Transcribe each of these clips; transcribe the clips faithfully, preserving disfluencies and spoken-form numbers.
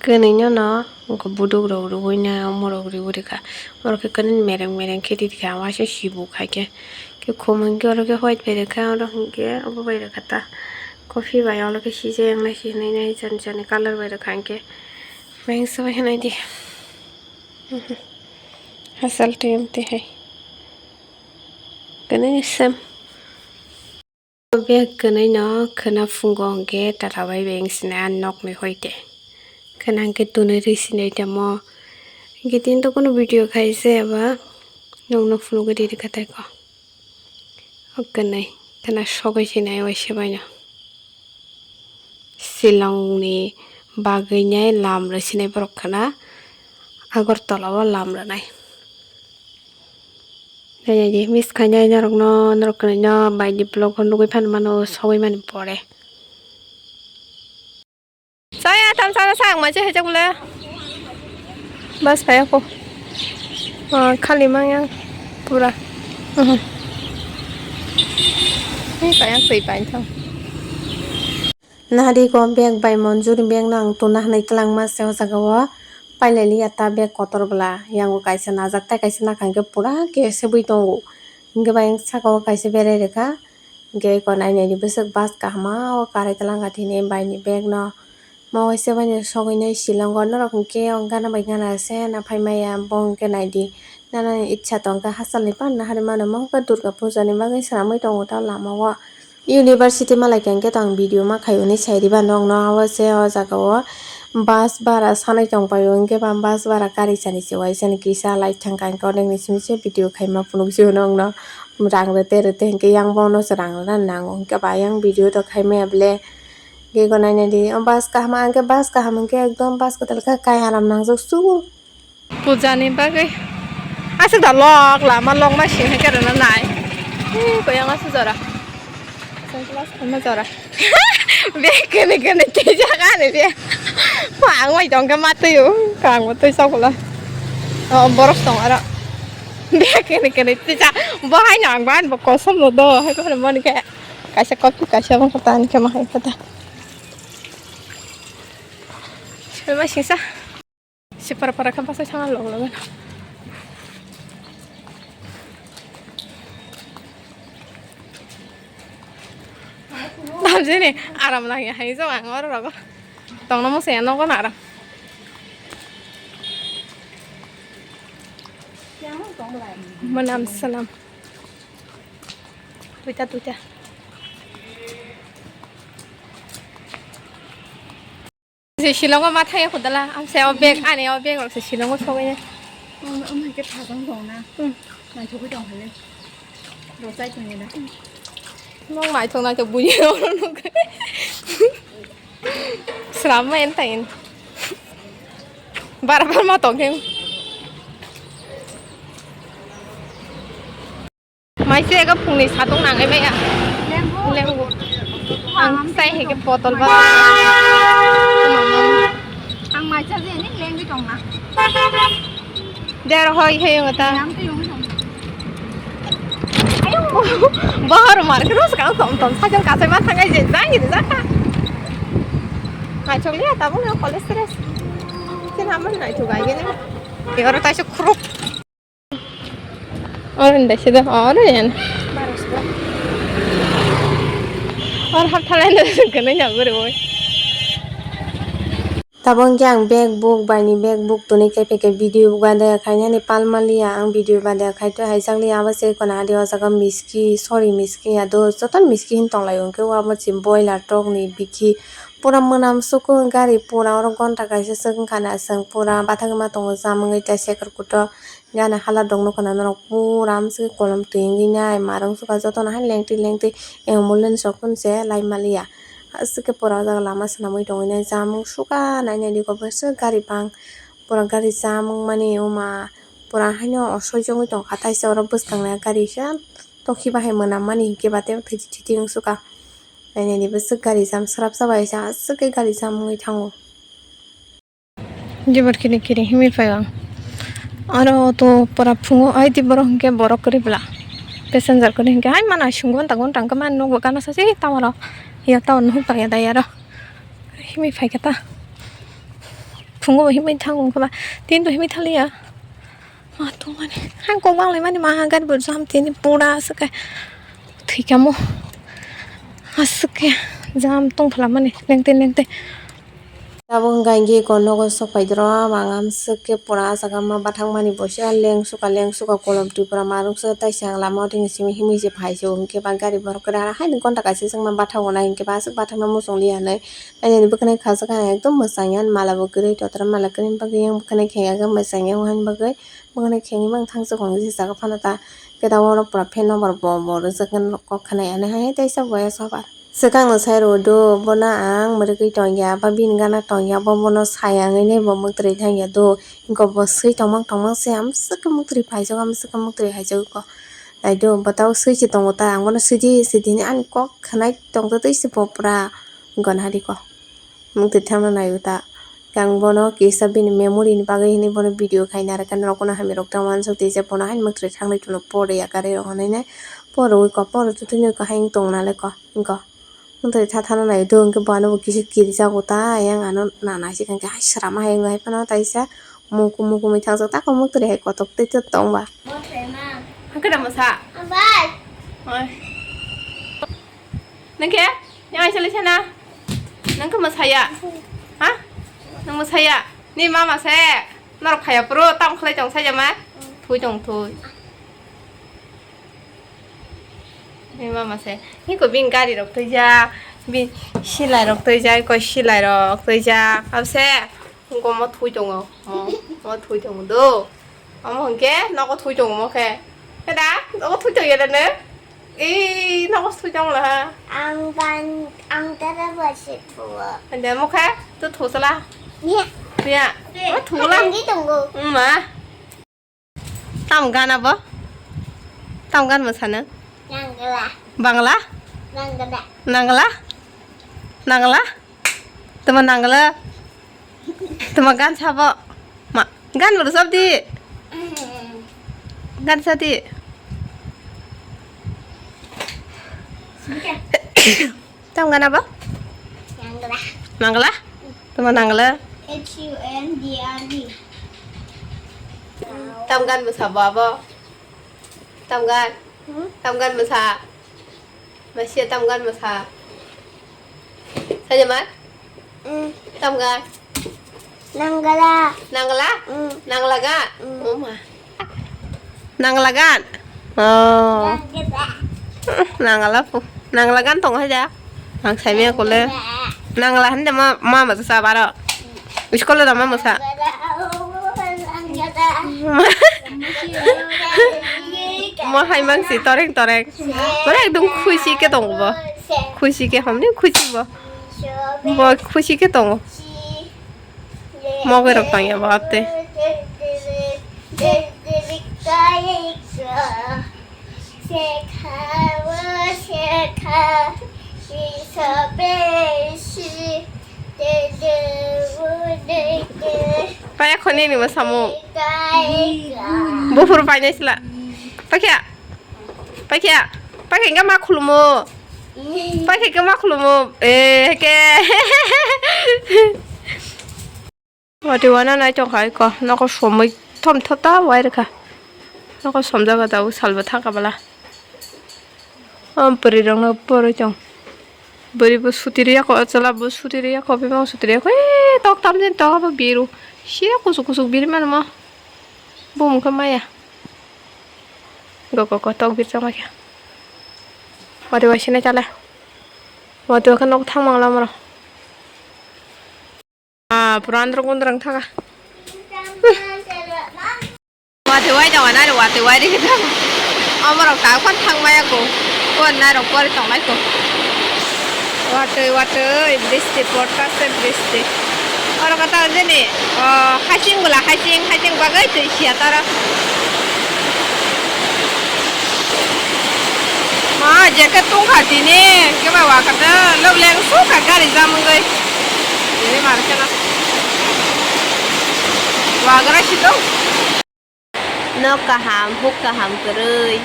Kwnwi no no wngkha buduk rok rwui no morok rwui rwkha. Oro khe kwnwi mereng mereng khe rikha, waisa sibuk hai khe. Khe khum hinkhe oro khe white bai rwkha, oro hinkhe obo bai rwkha ta. Coffee bai olo khe sijak nai se hinwi nai jani jani colour bai rwkha hinkhe. Mengsa bai hinwi di. Hachal twi amtwi hai. Kwnwi sem. Bag kwnwi no khwna phungo hwnkhe tata bai beng sina nokni hoite. Khwna hwnkhe tunui rwi sinai tamo. Hwnkhe tini to kunu video khai se eba nokno phunugwi riri kha tei ko. O kwnwi khwna sogwi sinai waisa bai no. Shillong ni bagwi nai lam rwi sinai borok khwna Agartala o lam rwnai. Nai nai di, miss khainai norokno, norok kwnwi no bai di vlog o nugwi phan mano, sogwi mani pore. Chaya tam sana sak ma se hejak le. Bas phai ako. Ah, khali mang yang pura. Mhm. Ni kayang twi pain thang. Nahari ko bag bai Monjuri bag no ang tuna hinwi twlangma se o jaga o pailai liya ta bag kotor bwla yango kaisa najak tei kaisa nakha hwnkhe pura khe sebwi tongo hwnkhe bai saka o kaisa berai rwkha hwnkhe eko nai nai ni bwswk bus kaham o karai twlangkha tini bai ni bag no ma waisa bai no sogwi nai Shillong o norok hwnkhe o gana bai gana se na phai maya bo hwnkhe nai di nana ni itsa tongkha hachal ni pan nahari mano ma hwnkhe Durga puja ni bagwi swnamwi tongo ta lama o. University malai khe hwnkhe tong video ma khai hwnwi sai riba nokno abo se o jaga o bus bara sanai tong pai o hwnkhe ba bus bara gari sani se waisa ni kisa lai thang kha hwnkhe odekni simi se video khai ma phunuk jio nokno rang rwte rwte hwnkhe yang bono se rang rwna nango hwnkhe ba yang video rok khai maya bele hwnkhe ego nai nai di o bus kaham hwnkhe bus kaham hwnkhe ekdom bus kwtal khe kai aram nangjak su. Puja ni bagwi. Aswk da lok lama lok ma sing hai khe rwna nai. Hi koyang aswk jora. Sunglass khaima jora. Be kene kene tei jaga ni be. Ang mai tong khe ma twi o. Kang bo twi sok bwla. O borok tong aro. Be kene kene tei ja. Bo hai no ang ban bo kosom no do. Hai ko mani khe. Kaisa kopi kaisa bang kata ni khe ma hai kata. Sima singsa. Sipar para khe bwsai thangna lok lok. Tamjini aram nangya hai jok ang oro rogo. Tongna musa ya nogo na aram. Manam salam. Tuita tuita. Se Shillong o ma thangya khudala, amsa o bag, ani o bag rok se Shillong o sogwi. Omo, omo hai khe thajang tong na. Hmm. Naithogwi tong phai le. Bo chai tong na. Nong naithok naithok buji rok no nukhe. Sram ma en ta en. Bar bar ma tong khe. Maise ega phungni satung nangai maya. Lengbo. Lengbo. Ang sai hege botol ba. Ang maisa je ni lengbi tongna. Der hoi he yong ta. Yang tu yong tong. Bahar mar kros ka tom tom sajang kasai ma thangai je jang ni jaka. Naichok liya tabung college stress. Kin hamon naichok ai gene. Yoro taisok khruk. Oro ni daisa da, oro ni. Oro hap thalai da, gwnai na bwrwi. Tabuk hwnkhe ang bag buk, baini bag buk toni khe peke video bade khainani pal maliya, ang video bade khai to hai jak liya, abo se kono adi o jaga miski, sorry miski ya do, joto miski hin tonglaio, hwnkhe o abo se boiler tok ni bikhi pura mwnam suku gari pura oro gonta kaisa swk wngkha na, chwng pura bathagwi ma tongo, jam wngwi ta seker kuto. Gana hala dong nukha na norok pura amswk kolom twi wngwi nai marwng sukha jotono hai lengtwi lengtwi ambulance rok phano se lai maliya. Aswk khe pura o jaga lama swnamwi tongwi nai jamung sukha nai nai di kobor se gari bang pura gari jamung mani oma pura haino osoijakgwi tongkha taisa oro bwskangnai gari khe tokhi bahai mwnammani hinkhe ba tei thwi thwi wng sukha. Nai nai di bwswk gari jam swrapsa bai se aswk khe gari jam wngwi thango. Jibor kini kini himwi phai ang. Aro auto pura phungo ai di borok hwnkhe borok kwrwi bwla. Passenger kwrwi hwnkhe hai mana sungwi gonta gonta hwnkhe mani nukgo gana sachi tamaro. Ya town nuhuk tongya dai aro. Himwi phai khe ta. Phungo bo himwi thango wngkha ba. Tini to himwi thaliya. Ma tongmani. Ang kok bang laimani ma gari bo jam tini pura aswk khe. Thwikamo. Aswk khe jam tong phalamani. Lengte lengte. Tabuk hwnkha hinkhe eko nogo sok phaidoro, ang amswk khe pura ah jaga ma bathang mani bo se leng suka leng suka kolom Tripura ma rwkse, taisa ang lama o tini simi himwi se phai se o, hinkhe ba gari borok kwrak haino ghonta kaisa se ma bathang o nai hinkhe ba aswk bathang no muchung li ya hinwi ani ani bwkhwnai khajak ang ekdom mwchang ya mala bo kwrwi totra mala kwrwini bagwi yang bwkhwnai khengya khe mwchang ya o haini bagwi bwkhwnai khengwi mang thang se hwnwi se jaga phano ta khe ta oro pura fan no bo bo rwjak kok khwnai ani hai taisa bo ya soba. Swkang no sai rw do, bono ang mwrwgwi tong ya, ba bini gana tong ya, bo bono sai ya wngwi nai bo mwktwrwi thang ya do. Hinko bo swi tongmang tongmang se amswk khe mwktwrwi phai jago, amswk khe mwktwrwi hai jago ko. Nai do, bo tabuk swi se tongo ta, ang bono swi di, swi di hinwi ani kok khwnai tong twi se bo pura gana di ko. Mwktwrwi thangna nai o ta. Ang bono kisa bini memory ni bagwi hinwi bono video khai narwkha, norok no hamya rok tamo uansuk twi je bono haino mwktwrwi thangwi tongno por ya gari rok hinwi nai por rwui ko, por rw twi twi nwi ko hayung tong nalai ko, hinko. Mwtwrwi tha thano nai do, hwnkhe bo ano bo kisa kirijago ta, ayang ano nana se hwnkhe hai srama hai wngwi hai phano taisa muku muku mui thangjak, tako mwtwrwi hai kotok tei tei tong ba. Hakhe da mwsa? Bai. Oi. Nang khe? Yang aisa le sana? Nang khe mwsaya? Ha? Nang mwsaya? Ni mama se? Norok phaiya phuru tam khlai tong sai jama? Thui tong thui. Ni mama se, hiko bini gari rok twijak, bini silai rok twijak, koi silai rok twijak. Abo se, hiko mo thui tongo, mo, mo thui tongo do. Omo hwnkhe nogo thui tongo mo khe. Khe da, nogo thui tong ya da ne? Ee, nogo thui tong la ha. Ang ban, ang tere basi thuo. Ande mo khe, to thu sala. Ni. Ya. Mo thu la. Ang di tongo. Ma. Tam gan abo? Tam gan mwsano? Nangla. Bangla? Nangla. Nangla? Nangla? Tama nangla? Tama gan sabo? Ma, gan rwchap di. Gan sa di. Tam gana bo? Nangla. Nangla? Tama nangla? H U N D R D. Tam gan bwsa bo abo? Tam gan? Hmm? Tam gan bwsa? Masia tam gan bwsa? Sajaman? Hmm. Tam gan? Nangla. Nangla? Mm. Nangla gan? Mm. Oh ma. Nangla gan? Oh. Nangla. Nangla pu. Nangla gan tong haja. Ang sai me kole. Nangla. Nangla hande ma, ma ma sa baro. Iskolo da ma ma sa. Nangla. Ma hai mang si toreng toreng. Mana ekdom khushi ke tong bo. Khushi ke hamni khushi bo. Bo khushi ke tongo. Mogwi rok tangya bo ate. Paya khoni ni ma samung. Buphuru painai sila. Pakya. Pakya. Pakya hingga ma khulumo. Paikhe khe ma khulumo, eh, khe. Wati wana nai tong khai ko, noko somoi thom thota wai rwkha. Noko somjago tabuk salbo thangkha bwla. Om pwrwi rokno pori tong. Bwrwi bo suti rwya ko, chwla bo suti rwya ko, bebak suti rwya ko, eh, tok tamjani tok abo biru. Sia kusuk kusuk biri mano mo. Bumung khe maya. Go, go, go, tok bir chama khe. Wati waisine chale. Wati wakhe nok thang mangla moro. Ah, pura andro kundro wng thaka. Wati wai jong anani wati wai ri thang. Omorok ta kon thang maya ko. Kon narok pori tong lai ko. Watwi watwi bristi podcast se bristi. Oro kata jeni, oh, hasing bula hasing, hasing bagwi twi sia tara. Ma jacket tungkha tini, keba wakata lok leng sukha gari jam wngwi. Ini mana kena. Wagra situ. Nok kaham, huk kaham kwrwi.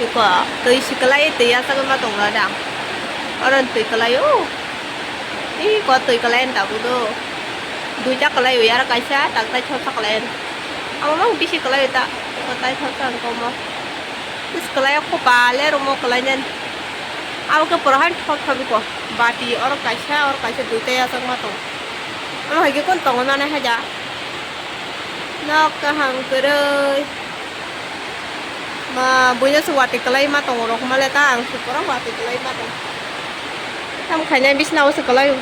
Iko, twi siklai, twi asagwi ma tongla da. Oro twi kwlai o. Iko twi kwlai da budo. Duita kwlai o, aro kaisa taktai thotha kwlai o. Amo mang bisi kwlai o ta, taktai thotha ang komo. Is kwlai o, kopal le romo kwlai nani. Abo khe pura han thotha biko. Bati oro kaisa, oro kaisa duita yachak ma tongo. Amo hai khe kon tongo mane haja. Nok kaham kwrwi. Ma buino se watwi kwlai ma tongo rok male ta, ang se pura watwi kwlai ma tongo. Tam khainai bisna o se kwlai o.